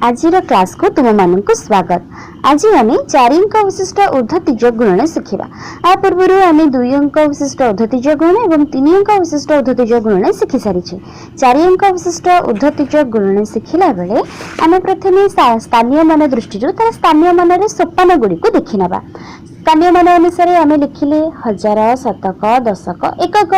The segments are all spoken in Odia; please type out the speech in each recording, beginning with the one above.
ଆଜିର କ୍ଲାସ୍କୁ ତୁମମାନଙ୍କୁ ସ୍ୱାଗତ। ଆଜି ଆମେ ଚାରି ଅଙ୍କ ବିଶିଷ୍ଟ ଉର୍ଦ୍ଧ୍ୱ ତିର୍ଯ୍ୟକ ଗୁଣନ ଶିଖିବା। ଆ ପୂର୍ବରୁ ଆମେ ଦୁଇ ଅଙ୍କ ବିଶିଷ୍ଟ ଉର୍ଦ୍ଧ୍ୱ ତିର୍ଯ୍ୟକ ଗୁଣନ ଏବଂ ତିନି ଅଙ୍କ ବିଶିଷ୍ଟ ଉର୍ଦ୍ଧ୍ୱ ତିର୍ଯ୍ୟକ ଗୁଣନ ଶିଖି ସାରିଛେ। ଚାରି ଅଙ୍କ ବିଶିଷ୍ଟ ଉର୍ଦ୍ଧ୍ୱ ତିର୍ଯ୍ୟକ ଗୁଣନ ଶିଖିଲା ବେଳେ ଆମେ ପ୍ରଥମେ ସ୍ଥାନୀୟ ମାନ ଦୃଷ୍ଟିରୁ ତାର ସ୍ଥାନୀୟ ମାନର ସୋପାନ ଗୁଡ଼ିକୁ ଦେଖିନେବା। ସ୍ଥାନୀୟ ମାନ ଅନୁସାରେ ଆମେ ଲେଖିଲେ ହଜାର, ଶତକ, ଦଶକ, ଏକକ,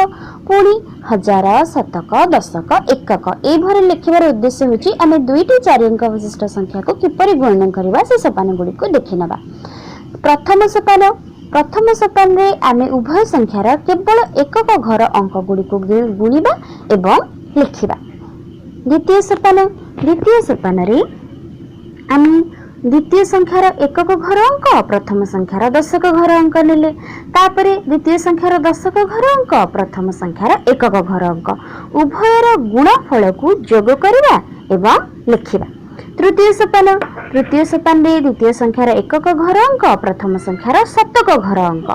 ପୁଣି ହଜାର, ଶତକ, ଦଶକ, ଏକକ। ଏଇଭଳି ଲେଖିବାର ଉଦ୍ଦେଶ୍ୟ ହେଉଛି ଆମେ ଦୁଇଟି ଚାରି ଅଙ୍କ ବିଶିଷ୍ଟ ସଂଖ୍ୟାକୁ କିପରି ଗୁଣନ କରିବା, ସେ ସୋପାନ ଗୁଡ଼ିକୁ ଦେଖିନେବା। ପ୍ରଥମ ସୋପାନ। ପ୍ରଥମ ସୋପାନରେ ଆମେ ଉଭୟ ସଂଖ୍ୟାର କେବଳ ଏକକ ଘର ଅଙ୍କ ଗୁଡ଼ିକୁ ଗୁଣିବା ଏବଂ ଲେଖିବା। ଦ୍ୱିତୀୟ ସୋପାନ। ଦ୍ୱିତୀୟ ସୋପାନରେ ଆମେ ଦ୍ୱିତୀୟ ସଂଖ୍ୟାର ଏକକ ଘର ଅଙ୍କ, ପ୍ରଥମ ସଂଖ୍ୟାର ଦଶକ ଘର ଅଙ୍କ ନେଲେ। ତାପରେ ଦ୍ୱିତୀୟ ସଂଖ୍ୟାର ଦଶକ ଘର ଅଙ୍କ, ପ୍ରଥମ ସଂଖ୍ୟାର ଏକକ ଘର ଅଙ୍କ, ଉଭୟର ଗୁଣଫଳକୁ ଯୋଗ କରିବା ଏବଂ ଲେଖିବା। ତୃତୀୟ ସୋପାନ। ତୃତୀୟ ସୋପାନରେ ଦ୍ୱିତୀୟ ସଂଖ୍ୟାର ଏକକ ଘର ଅଙ୍କ, ପ୍ରଥମ ସଂଖ୍ୟାର ଶତକ ଘର ଅଙ୍କ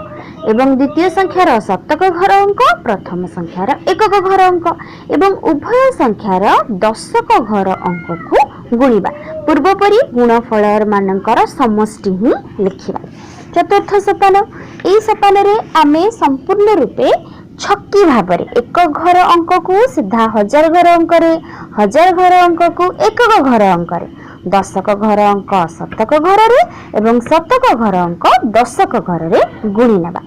ଏବଂ ଦ୍ୱିତୀୟ ସଂଖ୍ୟାର ଶତକ ଘର ଅଙ୍କ, ପ୍ରଥମ ସଂଖ୍ୟାର ଏକକ ଘର ଅଙ୍କ ଏବଂ ଉଭୟ ସଂଖ୍ୟାର ଦଶକ ଘର ଅଙ୍କକୁ ଗୁଣିବା। ପୂର୍ବପରି ଗୁଣଫଳ ମାନଙ୍କର ସମଷ୍ଟି ହିଁ ଲେଖିବା। ଚତୁର୍ଥ ସୋପାନ। ଏହି ସୋପାନରେ ଆମେ ସମ୍ପୂର୍ଣ୍ଣ ରୂପେ ଛକି ଭାବରେ ଏକ ଘର ଅଙ୍କକୁ ସିଧା ହଜାର ଘର ଅଙ୍କରେ, ହଜାର ଘର ଅଙ୍କକୁ ଏକକ ଘର ଅଙ୍କରେ, ଦଶକ ଘର ଅଙ୍କ ଶତକ ଘରରେ ଏବଂ ଶତକ ଘର ଅଙ୍କ ଦଶକ ଘରରେ ଗୁଣି ନେବା।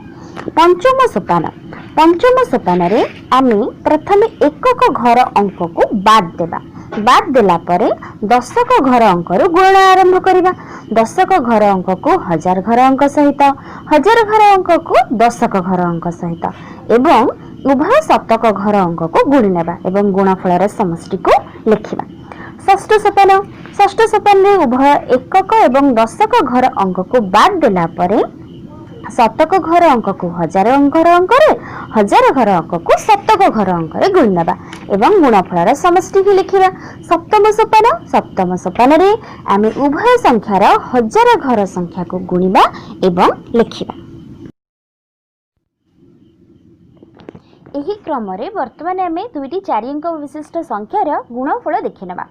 ପଞ୍ଚମ ସୋପାନ। ପଞ୍ଚମ ସୋପାନରେ ଆମେ ପ୍ରଥମେ ଏକକ ଘର ଅଙ୍କକୁ ବାଦ ଦେବା। ବାଦ ଦେଲା ପରେ ଦଶକ ଘର ଅଙ୍କରୁ ଗୁଣନ ଆରମ୍ଭ କରିବା। ଦଶକ ଘର ଅଙ୍କକୁ ହଜାର ଘର ଅଙ୍କ ସହିତ, ହଜାର ଘର ଅଙ୍କକୁ ଦଶକ ଘର ଅଙ୍କ ସହିତ ଏବଂ ଉଭୟ ଶତକ ଘର ଅଙ୍କକୁ ଗୁଣି ନେବା ଏବଂ ଗୁଣଫଳର ସମଷ୍ଟିକୁ ଲେଖିବା। ଷଷ୍ଠ ସୋପାନ। ଷଷ୍ଠ ସୋପାନରେ ଉଭୟ ଏକକ ଏବଂ ଦଶକ ଘର ଅଙ୍କକୁ ବାଦ ଦେଲା ପରେ ଶତକ ଘର ଅଙ୍କକୁ ହଜାର ଘର ଅଙ୍କରେ, ହଜାର ଘର ଅଙ୍କକୁ ଶତକ ଘର ଅଙ୍କରେ ଗୁଣି ନେବା ଏବଂ ଗୁଣଫଳର ସମଷ୍ଟି ହିଁ ଲେଖିବା। ସପ୍ତମ ସୋପାନ। ସପ୍ତମ ସୋପାନରେ ଆମେ ଉଭୟ ସଂଖ୍ୟାର ହଜାର ଘର ସଂଖ୍ୟାକୁ ଗୁଣିବା ଏବଂ ଲେଖିବା। ଏହି କ୍ରମରେ ବର୍ତ୍ତମାନ ଆମେ ଦୁଇଟି ଚାରି ଅଙ୍କ ବିଶିଷ୍ଟ ସଂଖ୍ୟାର ଗୁଣଫଳ ଦେଖିନେବା।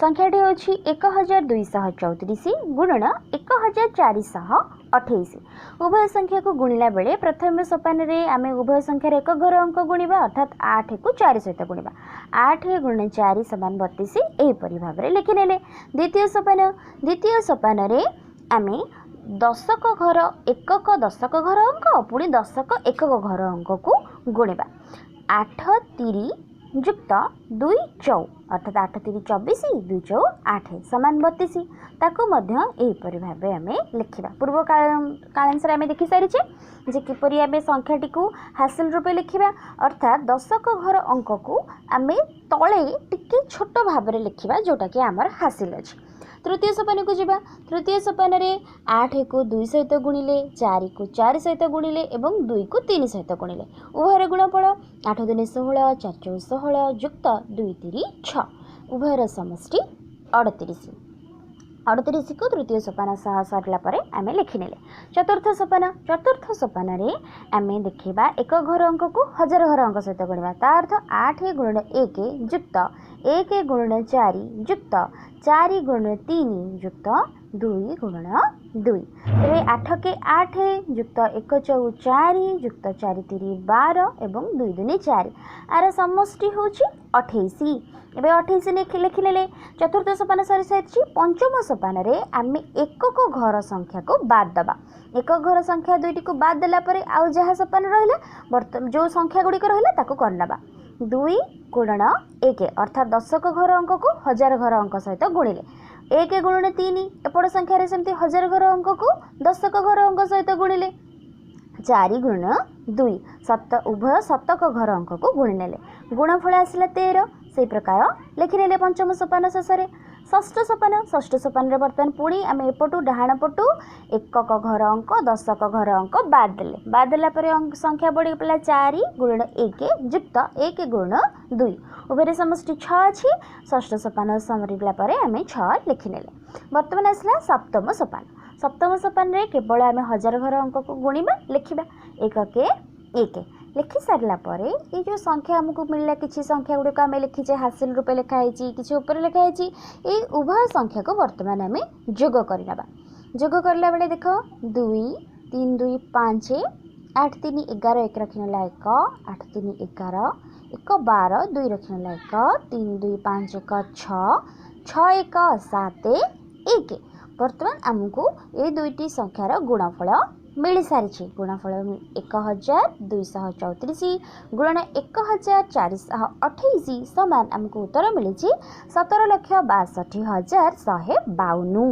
ସଂଖ୍ୟାଟି ହେଉଛି 1234 ଗୁଣନ 1428। ଉଭୟ ସଂଖ୍ୟାକୁ ଗୁଣିଲା ବେଳେ ପ୍ରଥମ ସୋପାନରେ ଆମେ ଉଭୟ ସଂଖ୍ୟାର ଏକ ଘର ଅଙ୍କ ଗୁଣିବା, ଅର୍ଥାତ୍ 8କୁ 4 ସହିତ ଗୁଣିବା। 8 ଗୁଣନ 4 ସମାନ 32, ଏହିପରି ଭାବରେ ଲେଖିନେଲେ। ଦ୍ୱିତୀୟ ସୋପାନ। ଦ୍ୱିତୀୟ ସୋପାନରେ ଆମେ ଦଶକ ଘର ଏକକ, ଦଶକ ଘର ଅଙ୍କ, ପୁଣି ଦଶକ ଏକକ ଘର ଅଙ୍କକୁ ଗୁଣିବା। 8 ତିରି ଯୁକ୍ତ 2 ଚଉ, ଅର୍ଥାତ୍ 8 ତିରି 24, 2 ଚଉ 8 ସମାନ 32। ତାକୁ ମଧ୍ୟ ଏହିପରି ଭାବେ ଆମେ ଲେଖିବା। ପୂର୍ବ କାଳାଂଶରେ ଆମେ ଦେଖିସାରିଛେ ଯେ କିପରି ଆମେ ସଂଖ୍ୟାଟିକୁ ହାସିଲ ରୂପେ ଲେଖିବା, ଅର୍ଥାତ୍ ଦଶକ ଘର ଅଙ୍କକୁ ଆମେ ତଳେ ଟିକେ ଛୋଟ ଭାବରେ ଲେଖିବା, ଯେଉଁଟାକି ଆମର ହାସିଲ ଅଛି। ତୃତୀୟ ସୋପାନକୁ ଯିବା। ତୃତୀୟ ସୋପାନରେ 8କୁ 2 ସହିତ ଗୁଣିଲେ, 4କୁ 4 ସହିତ ଗୁଣିଲେ ଏବଂ 2କୁ 3 ସହିତ ଗୁଣିଲେ। ଉଭୟର ଗୁଣଫଳ 8 ଦୁନେ 16, 4 ଚଉ 16 ଯୁକ୍ତ 2 ତିରି 6, ଉଭୟର ସମଷ୍ଟି 38। 38କୁ ତୃତୀୟ ସୋପାନ ସହ ସରିଲା ପରେ ଆମେ ଲେଖିନେଲେ। ଚତୁର୍ଥ ସୋପାନ। ଚତୁର୍ଥ ସୋପାନରେ ଆମେ ଦେଖିବା ଏକ ଘର ଅଙ୍କକୁ ହଜାର ଘର ଅଙ୍କ ସହିତ ଗୁଣିବା। ତା ଅର୍ଥ 8 ଗୁଣନ 1 ଯୁକ୍ତ 1 ଗୁଣନ 4 ଯୁକ୍ତ 4 ଗୁଣନ 3 ଯୁକ୍ତ 2 ଗୁଣନ 2। ତେବେ 8କେ 8 ଯୁକ୍ତ 1 ଚଉ 4 ଯୁକ୍ତ 4 ତିରି 12 ଏବଂ 2 ଦୁନି 4, ଆର ସମଷ୍ଟି ହେଉଛି 28। ଏବେ 28 ଲେଖିନେଲେ। ଚତୁର୍ଥ ସୋପାନ ସରିସାରିଛି। ପଞ୍ଚମ ସୋପାନରେ ଆମେ ଏକକ ଘର ସଂଖ୍ୟାକୁ ବାଦ ଦେବା। ଏକକ ଘର ସଂଖ୍ୟା ଦୁଇଟିକୁ ବାଦ ଦେଲା ପରେ ଆଉ ଯାହା ସୋପାନ ରହିଲା, ବର୍ତ୍ତମାନ ଯେଉଁ ସଂଖ୍ୟା ଗୁଡ଼ିକ ରହିଲା ତାକୁ କରିନେବା। 2 ଗୁଣନ 1, ଅର୍ଥାତ୍ ଦଶକ ଘର ଅଙ୍କକୁ ହଜାର ଘର ଅଙ୍କ ସହିତ ଗୁଣିଲେ। 1 ଗୁଣନ 3, ଏପଟ ସଂଖ୍ୟାରେ ସେମିତି ହଜାର ଘର ଅଙ୍କକୁ ଦଶକ ଘର ଅଙ୍କ ସହିତ ଗୁଣିଲେ। 4 ଗୁଣନ 2, ସତ ଉଭୟ ଶତକ ଘର ଅଙ୍କକୁ ଗୁଣି ନେଲେ। ଗୁଣଫଳ ଆସିଲା 13। ସେଇ ପ୍ରକାର ଲେଖିନେଲେ ପଞ୍ଚମ ସୋପାନ ଶେଷରେ। ଷଷ୍ଠ ସୋପାନ। ଷଷ୍ଠ ସୋପାନରେ ବର୍ତ୍ତମାନ ପୁଣି ଆମେ ଏପଟୁ ଡାହାଣ ପଟୁ ଏକକ ଘର ଅଙ୍କ, ଦଶକ ଘର ଅଙ୍କ ବାଦ ଦେଲେ। ବାଦ ଦେଲା ପରେ ସଂଖ୍ୟା ବଢ଼ିଗଲା 4 ଗୁଣନ 1 ଯୁକ୍ତ 1 ଗୁଣନ 2, ଉଭୟରେ ସମଷ୍ଟି 6 ଅଛି। ଷଷ୍ଠ ସୋପାନ ସରିଲା ପରେ ଆମେ 6 ଲେଖିନେଲେ। ବର୍ତ୍ତମାନ ଆସିଲା ସପ୍ତମ ସୋପାନ। ସପ୍ତମ ସୋପାନରେ କେବଳ ଆମେ ହଜାର ଘର ଅଙ୍କକୁ ଗୁଣିବା, ଲେଖିବା। ଏକକେ 1, ଲେଖି ସାରିଲା ପରେ ଏଇ ଯେଉଁ ସଂଖ୍ୟା ଆମକୁ ମିଳିଲା, କିଛି ସଂଖ୍ୟା ଗୁଡ଼ିକ ଆମେ ଲେଖିଛେ ହାସିଲ ରୂପେ ଲେଖା ହେଇଛି, କିଛି ଉପରେ ଲେଖା ହେଇଛି, ଏଇ ଉଭୟ ସଂଖ୍ୟାକୁ ବର୍ତ୍ତମାନ ଆମେ ଯୋଗ କରିନେବା। ଯୋଗ କରିଲା ବେଳେ ଦେଖ, 2 3 2 5, 8 3 11, 1 ରଖିନେଲା 1, 8 3 11, 1 12, 2 ରଖିନେଲା 1, 3 2 5 1 6, 6 1 7 1। ବର୍ତ୍ତମାନ ଆମକୁ ଏଇ ଦୁଇଟି ସଂଖ୍ୟାର ଗୁଣଫଳ ମିଳିସାରିଛି। ଗୁଣଫଳ 1234 ଗୁଣନ 1428 ସମାନ ଆମକୁ ଉତ୍ତର ମିଳିଛି 17,62,152।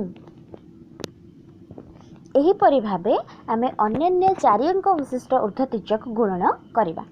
ଏହିପରି ଭାବେ ଆମେ ଅନ୍ୟାନ୍ୟ ଚାରି ଅଙ୍କ ବିଶିଷ୍ଟ ଉର୍ଦ୍ଧ୍ୱ ତୀର୍ଯ୍ୟକ ଗୁଣନ କରିବା।